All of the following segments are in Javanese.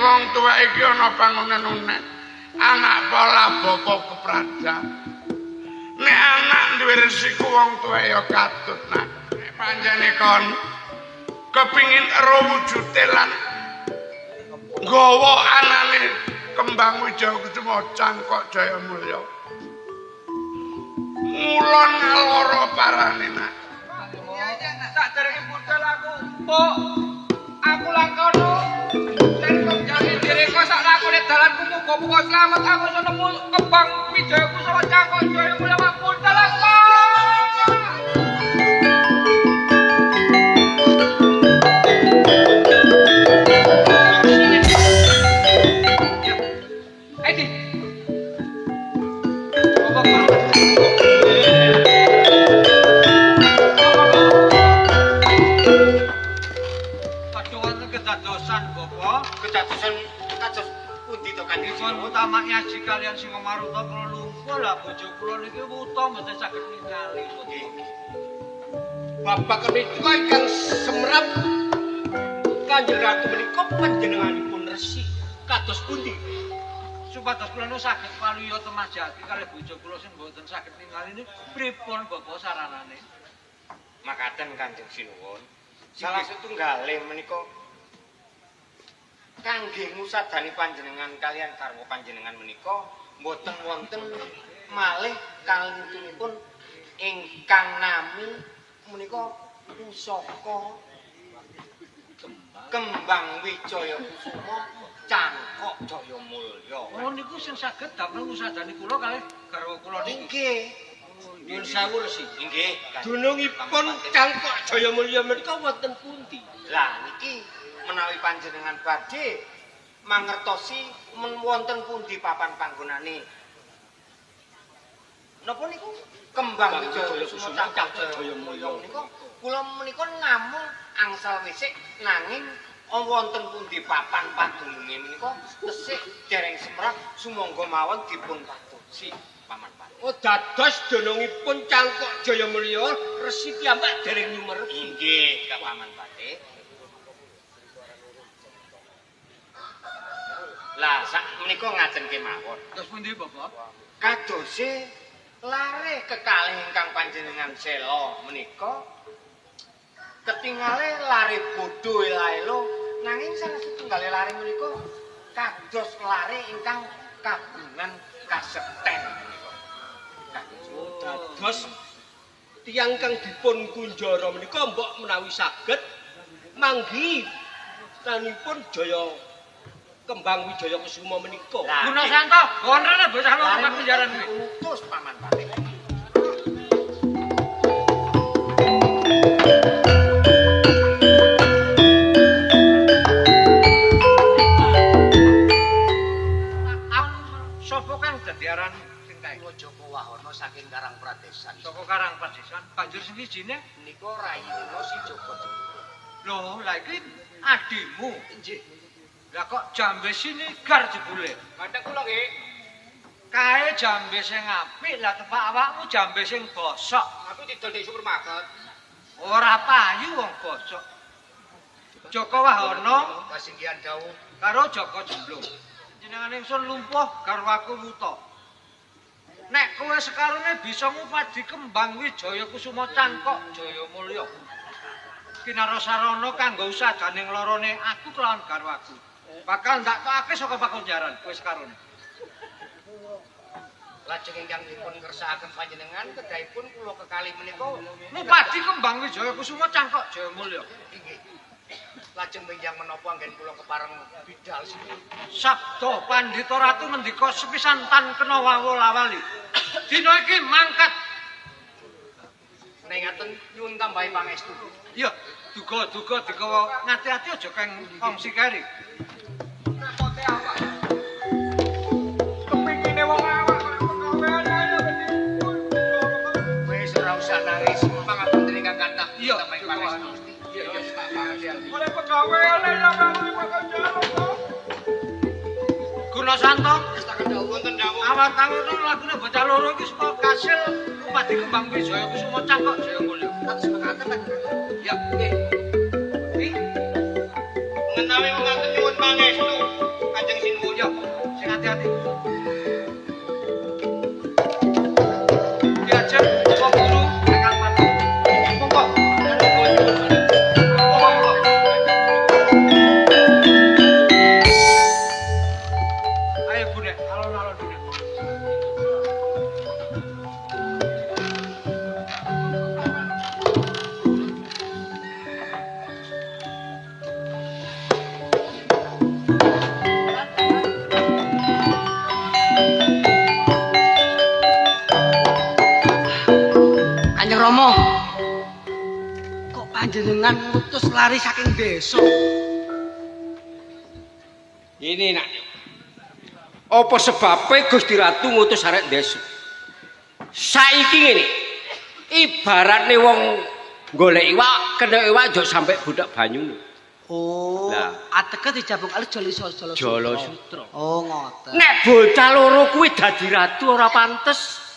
wong tuwa iki ana pangunen-unen. Anak pola bapa kepraja. Nek anak duwe resiko wong tuwa ya katut nak. Nek pancene kon kepingin ero wujude lan nggawa anane Kembang Wijaya Kusuma Cangkok Jaya Mulya. Ngulon ngaloro parane nak. Sakderenge budal aku, Puk. Aku langkono. Dene sak lakone dalanku muga-muga slamet aku iso nemu Kembang Wijaya Kusuma Cangkok Jaya Mulya budal aku. Ayo. Kedadosan kados pundi to Kanjeng Dipun utamake aji kalian Singomaruta kula lumpuh lah bojo kula niki wuta mboten saged ningali. Bapak menika ingkang semerap Kanjeng Ratu menika panjenenganipun resi kados pundi? Supados kula nu saged paluya temajati kalih bojo kula sing mboten saged ningali niki pripun Bapak saranane? Makaten Kanjeng Sinuwun. Salah setunggale menika kangge ngusadani panjenengan kalian garwa panjenengan menika mboten wonten malih kalintunipun ingkang nami menika pusaka Kembang Wijaya Kusuma Cangkok Jaya Mulya. Oh niku sing saged damel ngusadani kula kalih garwa kula niki. Nggih. Nyuwun sewu Resi. Nggih. Dunungipun Cangkok Jaya Mulya menika wonten pundi? Lah niki menawi panjenengan badhe mangertosi wonten pundi papan panggonane. Napa niku Kembang Wijaya Kusuma Cangkok Jaya Mulya menika kula menika namung angsal wisik nanging wonten pundi papan padununge menika tesih dereng semerap sumangga mawon dipun patusi paman pati. Oh dados dunungipun Cangkok Jaya Mulya Resi piyambak dereng nyumerep. Inggih, Paman Pati. Lah sak menika ngajeng kemawon. Terus pundi Bapak? Kadose lare kekalih ingkang panjenengan sela menika ketingale lare bodho ela-elo nanging salah setunggale lare menika kados lare ingkang kagungan kasekten menika. Dados tiyang kang dipun kunjara menika mbok menawi saged manggi tanipun Jaya Kembang Wijaya Kusuma menika. Guna Santo, gonrene bocah loro pakunjaran kuwi. Utus Paman Patih. Sapa kang dadi aran sing kae? Kula Joko Wahono saking Karang Pradesan. Saka Karang Pradesan, banjur sing sijine menika rayi kula si Joko Joko. Lho, lha iki adimu. Nggih. Lah kok jambe sini gar jebule. Kadang kula nggih. Kae jambe sing apik, lah tepak awakmu jambe sing bosok. Aku didol di supermarket. Ora payu wong bosok. Joko Wahono kasinggihan dawuh karo Joko Jemblung. Jenengan ingsun lumpuh garwaku wuta. Nek kowe sekarone bisa ngupadi Kembang Wijaya Kusuma Cangkok Jaya Mulya. Kinara sarana kanggo usadaning lorone aku kelawan garwaku. Bakal ndak tokake saka pakunjaran kowe sekarone. Lajeng ingkang dipun kersakaken panjenengan kedahipun kula kekalih menika ngupadi Kembang Wijaya Kusuma Cangkok Jaya Mulya. Inggih. Lajeng benjang menapa anggen kula kepareng bidal sini. Sabda Pandhita Ratu ngendika sepisan tan kena wawul-awali. Dina iki mangkat. Nek ngaten nyuwun tambahi pangestu. Iya, duga-duga digawa ngati-ati aja keng kongsi keri. Repote awak. Kepingine wong awak kok pegawean ae menipu. Wis ora usah nangis, pangapunten ingkang kathah. Iya, tambahi pangestu. Iya, iya, tak pangapunten. Oleh pegawean ya kang pekerjaan kok. Guna Santo, wonten dawuh. Awat-awat lagune bocah loro iki supaya kasil ngupadi Kembang Wijaya Kusuma Cangkok Jaya Mulya. Kados mekaten. Ya, nggih. Menawi wonten nyuwun pangestu. Panjenengan ngutus lari saking desa. Ini nak. Apa sebabe Gusti Ratu ngutus arek desa? Saiki ngene. Ibaratne wong golek iwak, kena iwak aja sampe budak banyune. Oh, ateke dijabung alus Jala Jala Sutra. Oh, ngoten. Nek bocah loro kuwi dadi ratu ora pantes.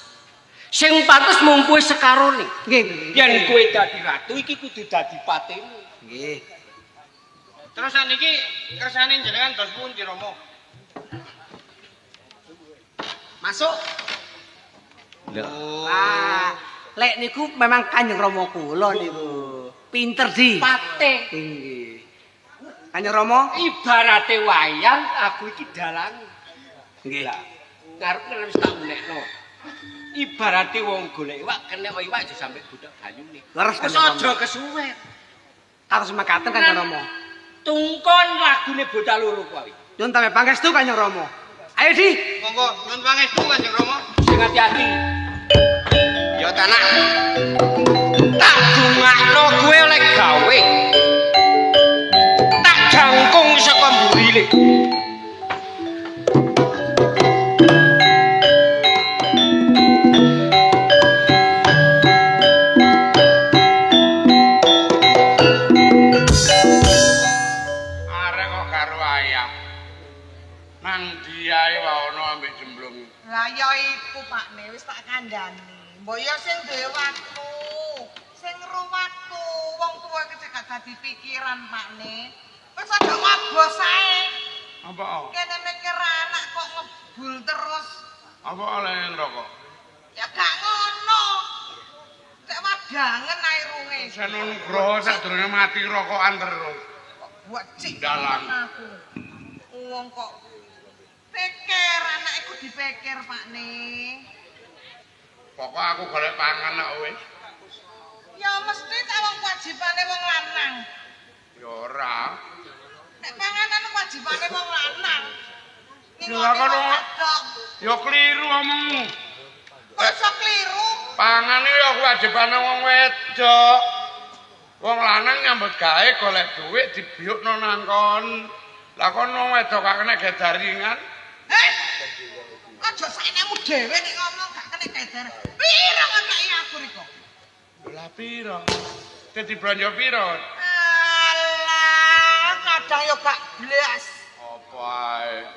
Sing pantes mung kowe sekarone. Nggih. Yen kowe dadi ratu iki kudu dadi patimu. Nggih. Terus saniki kersane jenengan dos pundi, Rama? Masuk. Wah, lek niku memang Kanjeng Rama kula niku. Pinter di. Pate. Nggih. Kanjeng Rama ibarate wayang aku iki dalang. Nggih. Ngarep wis tak unekno. Ibarate wong golek iwak kena iwak aja sampe budak banyune. Leres wis aja kesuwen. Kados mekaten Kanjeng Rama. Tungkon lagune bocah loro kuwi. Nyun tambe pangestu Kanjeng Rama. Ayo Di. Monggo nyun pangestu Kanjeng Rama. Sing ati-ati. Ya tanak. Tak dungakno kowe oleh gawe. Tak jangkung saka mburile. Arek kok karo ayah. Nang diae wae ono ambek jemblung. Lah ya iku Pakne wis tak kandhani. Mbok ya sing duwe waktu, sing ro waktu, wong tuwa iki cek gak dadi pikiran Pakne. Wis aja ngabos ae. Apa? Kene mikir anak kok ngebul terus. Apa oleh ngrokok? Ya gak ngono. Cek wadangen ae runge. Seno Nugroho sadurunge mati rokokan terus. Kok buat cik Dalang. aku. Wong kok pikir anak iku dipikir Pakne. Pokok aku golek pangan kok wis. Ya mesti tak wong kewajibane wong lanang. Ya ora. Nek panganan kewajibane wong lanang. Ya kono ya kliru omongmu. Kok iso kliru? Pangane ya kewajibane wong wedok. Wong lanang nyambut gawe golek dhuwit dibiyukno nang kon. Lah kon wong wedok gak kena gedaringan. Heh. Aja saenekmu dhewe nek ngomong gak kena gedaringan. Piro ngekeki aku riko? Lah piro? Dadi blonjo piro? Alah, kadang yo gak blas. Apa ae?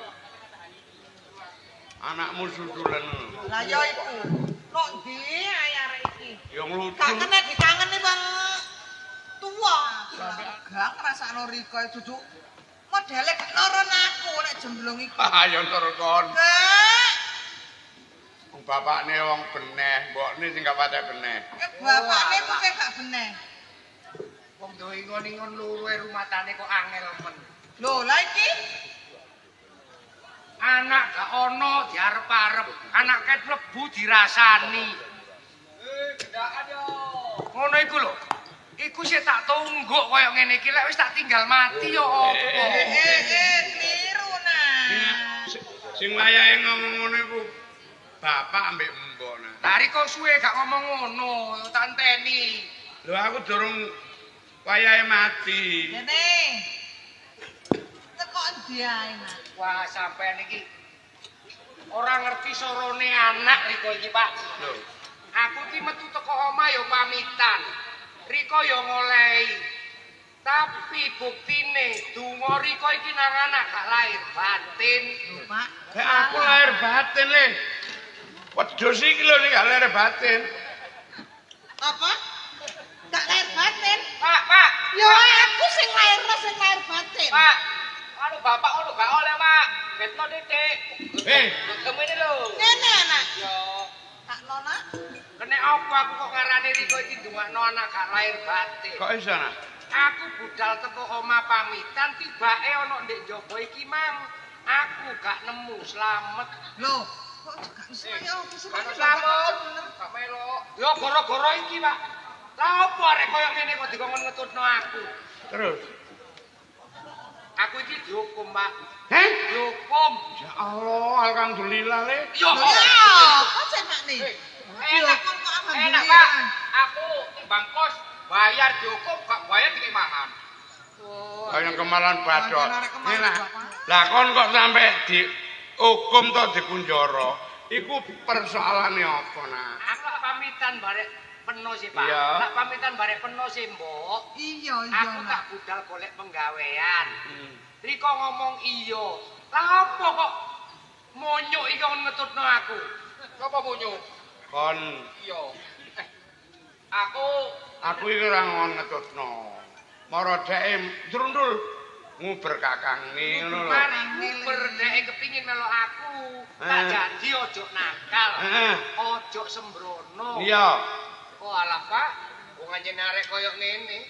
Anakmu sudulen. Lah ya iku. Kok ndi ae arek iki? Ya nglucu. Gak kena dikangeni wong tuwa. Gak ngrasakno riko duduk modele gak nurun aku nek jemblung iku. Ayo nurun kon. Gak. Wong bapakne wong beneh, mbokne sing gak patek beneh. Bapakne ku sing gak beneh. Wong duwe ingon-ingon loro rumatane kok angel men. Lho, lha iki anak gak ono diarep-arep, anak ket mlebu dirasani. Gendaan yo. Ngono iku lho. Iku sik tak tungguk koyo ngene iki lek wis tak tinggal mati yo apa. Kliru nah. Sing layahe ngomong ngono iku bapak ambek mbok nah. Lah riko suwe gak ngomong ngono, tak enteni. Lho aku durung wayahe mati. Ngene. Teko endi ae, Mas? Wah, sampean iki ora ngerti sorone anak riko iki, Pak. Lho, aku iki metu teko omah yo pamitan. Riko yo ngolehi. Tapi buktine donga riko iki nang anak gak lahir batin. Lho, Pak. Lek aku lahir batin le. Wedhus iki lho sing gak lahir batin. Apa? Gak lahir batin? Pak, Pak. Ya aku sing lahirno sing lahir batin. Pak. Anu bapak ngono gak oleh, Pak. Betno titik. Eh, kemene lho. Ngene anak. Yo. Tak nona. Kene apa aku kok ngarani riko iki ndongakno anak gak lahir batin. Kok iso, Nak? Aku budal teko omah pamitan tibake ana ndek njaba iki mang. Aku gak nemu slamet. Lho, kok gak mesti opo sih? Slamet. Gak melok. Yo gara-gara iki, Pak. Lah opo arek koyo ngene kok dikongkon ngetutno aku? Terus aku iki dihukum, Pak. Heh? Dihukum. Ya Allah, alhamdulillah le. Yo. Apa sih, Pak nih? Enak, enak, Pak. Aku timbang kos Bayar dihukum, gak bayar dikek mangan. Oh. Kaya kemalan badhot. Lah kon kok sampe dihukum to dikunjara. Iku persoalane apa, Nak? Aku pamitan barek peno sih, Pak. Tak pamitan barek peno sih, Mbok. Iya, iya. Aku tak budal golek penggawean. Riko ngomong iya. Lah apa kok monyok iki kon ngetutno aku? Sapa monyok? Kon. Iya. Aku iki ora ngetutno. Mara dheke drundul nguber kakangne ngono lho. Mari nguber dheke kepingin melok aku. Tak janji ojo nakal. Ojo sembrono. Iya. Oh alah Pak, wong anjen arek koyo ngene.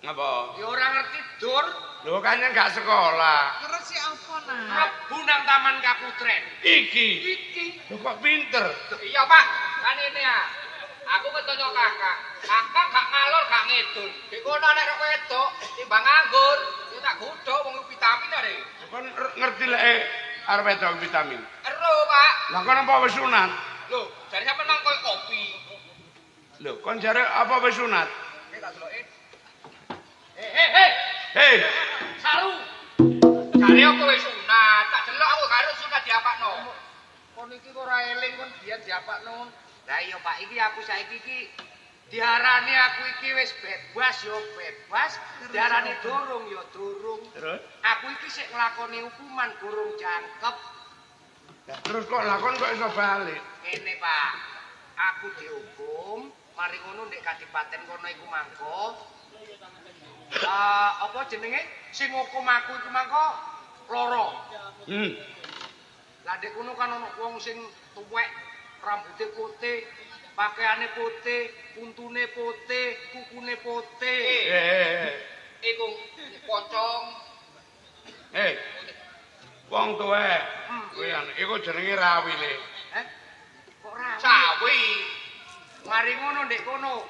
Ngapa? Ya ora ngerti dur. Lho kan gak sekolah. Terus si apa nak? Mlebu nang Taman Kaputren. Iki. Iki. Lho kok pinter? Iya Pak, kan ini ya. Aku ketonyo kakak. Kakak gak ngalor gak ngidul. Dek kono nek rek wedok timbang nganggur, ya tak godhok wong vitamin are. Kon ngerti lek arep wedok vitamin. Ero, Pak. Lah kon apa wis sunat? Lho, jare sampean mang koyo kopi. Lho, kon jare apa wis sunat? Iki tak deloke. Hei. Hei. Saru. Jare apa wis sunat? Tak delok aku karo sunat diapakno. Kon iki ora eling kon biyen diapakno. Lah iya Pak, iki aku saiki iki diarani aku iki wis bebas ya bebas, diarani durung ya durung. Terus? Aku iki sik nglakoni hukuman durung jangkep. Lah terus kok lakon kok iso balik? Ngene Pak, aku dihukum, mari ngono ndek kadipaten kono iku mangko. Apa jenenge? Sing ngukum aku iku mangko loro. Lah ndek kono kan ono wong sing tuwek, rambutnya putih, pakaiannya putih, untune putih, kukune putih. Iku pocong. Wong tuwek. Kuwi iku jenenge rawi le. Kok rawi? Sawi. Mari ngono ndek kono.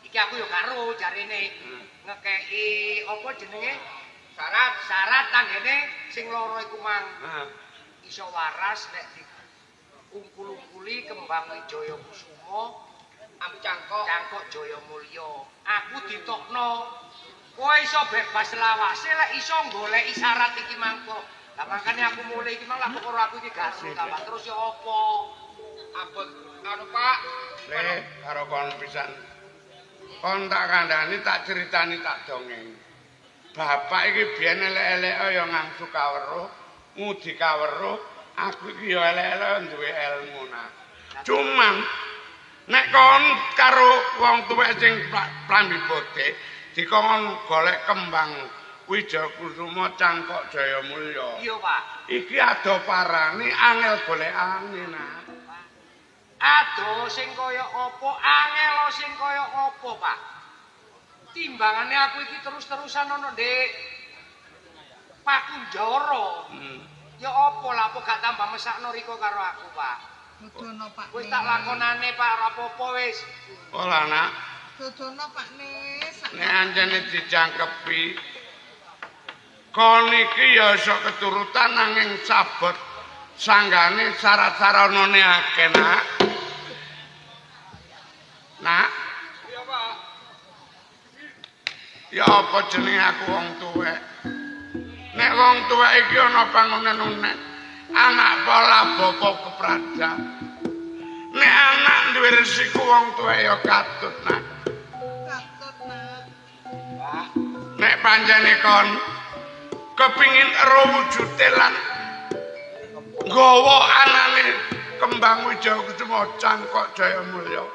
Iki aku yo karo jarene. Ngekeki apa jenenge? Syarat, syarat tanggene sing loro iku mang. Iso waras nek di ungkul-ungkuli kembang Wijaya Kusuma ambu cangkok cangkok Jaya Mulya. Aku ditokno kowe iso bebas lawase lek iso goleki syarat iki mangko. Lah makane aku mulai iki mang lah perkara aku iki gak seru ta Pak. Terus ya apa? Abot anu Pak. Le karo kon pisan. Kon tak kandhani tak critani tak dongeng. Bapak iki biyen elek-eleke ya ngangsu kaweruh, ngudi kaweruh. Aku iki ya elek-elek duwe ilmu nak. Cuman nek kon karo wong tuwek sing plambi putih dikon golek kembang Wijaya Kusuma cangkok Jaya Mulya. Iya, Pak. Iki ado parane angel golekane nak. Ado sing kaya apa, angel sing kaya apa, Pak. Timbangane aku iki terus-terusan ana ndek Pakunjara. Ya apa lah, apa gak tambah mesakno riko karo aku, Pak. Dudono, Pak. Wis tak lakonane, Pak, ora apa-apa wis. Ora, Nak. Dudono, Pak ne. Nek anjene dijangkepi kon iki ya iso keturutan nanging sabot sanggane syarat-saranane akeh, Nak. Nak. Iya, Pak. Ya apa jenenge aku wong tuwek. Nek wong tuwek iki ana pangunen-unen, anak pola bapa kepraja. Nek anak duwe resiko wong tuwek ya katut, Nak. Katut, Nak. Wah, nek pancene kon kepingin ero wujude lan nggawa anane kembang Wijaya Kusuma cangkok Jaya Mulya.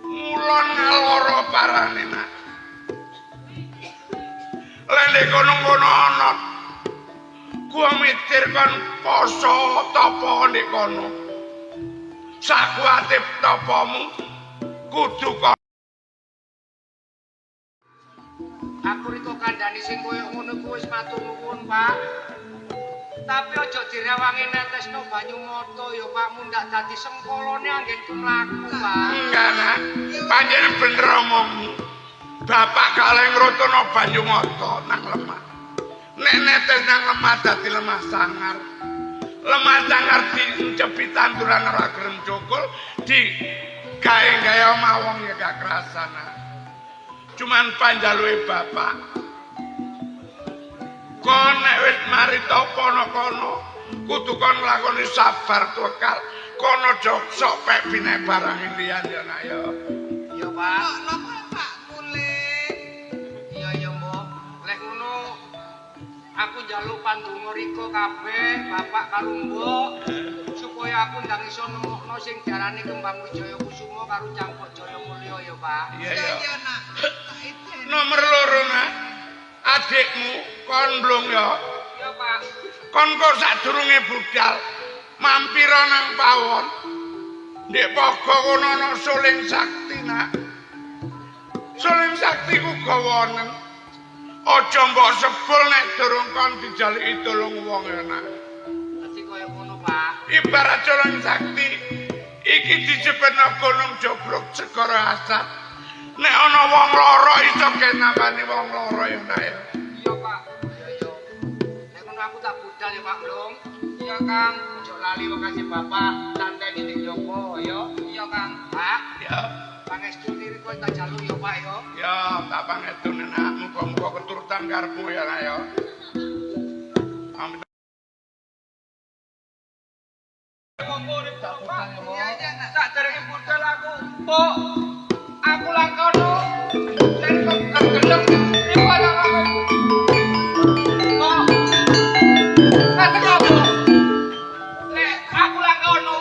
Mula ngaloro parane, Nak. Lha kono-kono ana gua mikir kon poso tapa nek kono. Sakuwate tapamu kudu kon. Aku riko kandhani sing koyo ngono kuwi wis matur nuwun, Pak. Tapi aja direwangi netesno banyu mata ya Pak, mundak dadi sengkolone anggenku mlaku, Pak. Enggak, Nak. Panjenengan bener omongmu. Bapak gak oleh ngrotono banyu mata nang lemah. Nek netes nang lemah dadi lemah sangar. Lemah sangar diencepi tanduran ora gelem cukul, di gawe-gawe omah wong ya gak kerasa, Nak. Cuman panjaluke bapak. Kon nek wis mari tapa ana kono, kudu kon nglakoni sabar tawakal. Kono aja sok pek pinek barang liyan ya nak ya. Iya, Pak. Ono bapakmu le. Iya ya, Mbok. Lek ngono aku njaluk pandonga rika kabeh, bapak karo mbok, supaya aku ndang iso nemokno sing diarani Kembang Wijaya Kusuma karo Cangkok Jaya Mulya ya, Pak. Iya Iya ya. iya nak. Tak iden. Nomor loro nak, adikmu kon mblung ya. Iya, Pak. Kon kok sadurunge budal mampir nang pawon. Ndek pogo kono ana suling sakti nak. Suling sakti ku gawanen. Aja mbok sebul nek durung kon dijaliki tulung wong ya nak. Dadi kaya ngono, Pak. Ibarat suling sakti iki dijepetno gunung jobrok segara asat. Nek ana wong lara iso kenapane wong lara ya nak ya. Iya, Pak. Iya, iya. Nek ngono aku tak budal ya, Pak Blung. Iya, Kang. Ojo lali wekase bapak santeni ning Joko ya. Iya, Kang. Pak, Ya. pangestu riko tak jaluk ya, Pak ya. Ya, tak pangestune nak, muga-muga keturutan karepmu ya nak ya. Amin. Iya iya nak. Tak derenge budal aku. Mbok, aku langkono. Nek kok gak gelem, iku ana aku. Mbok. Ngadeg apa? Nek aku langkono.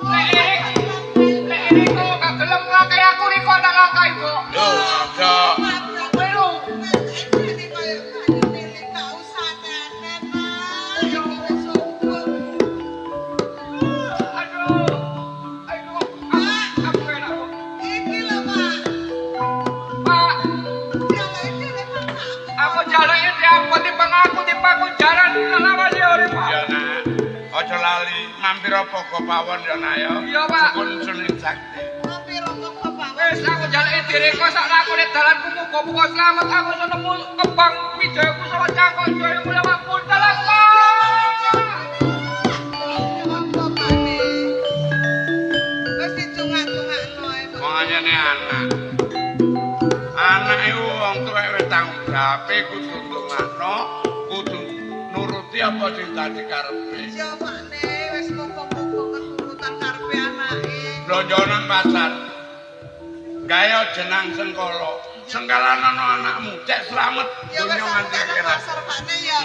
Nek Erik, nek Erik kok gak gelem nglakai aku riko tak langkai, Mbok. Lho, aja. Kowe lho. Ini koyo banyu tilik gak usah tenan nak. Iki wis subuh. Aduh. Aduh, aku enak, Mbok. Iki lho Pak. Pak, Jaluk dhewe bapakmu. aku jaluke diangkut timbang aku timbang aku jalan lawase urip, Pak. Ya nak, aja lali mampir apa go pawon ya nak ya. Iya, Pak. Sukun suling sakti. Mampir kok bapak. Wis aku jaluke direka sak lakone dalanku muga-muga slamet aku iso nemu kembang Wijaya Kusuma Cangkok Jaya Mulya Pak Budal aku. Pak. Apa Pakne? Wis dicungak-cungakno ae. Pak. Wong anyane anak. Anak iku wong tuwek wis tanggung jawab kudu ndongakno, kudu nuruti apa sing dadi karepe. Ya Pakne wis muga-muga keturutan karepe anake. Blonjo nang pasar. Gawe jenang sengkala. Sengkalan ana anakmu, cek slamet Ya wis donya aku nganti tak nang akhirat. pasar Pakne ya.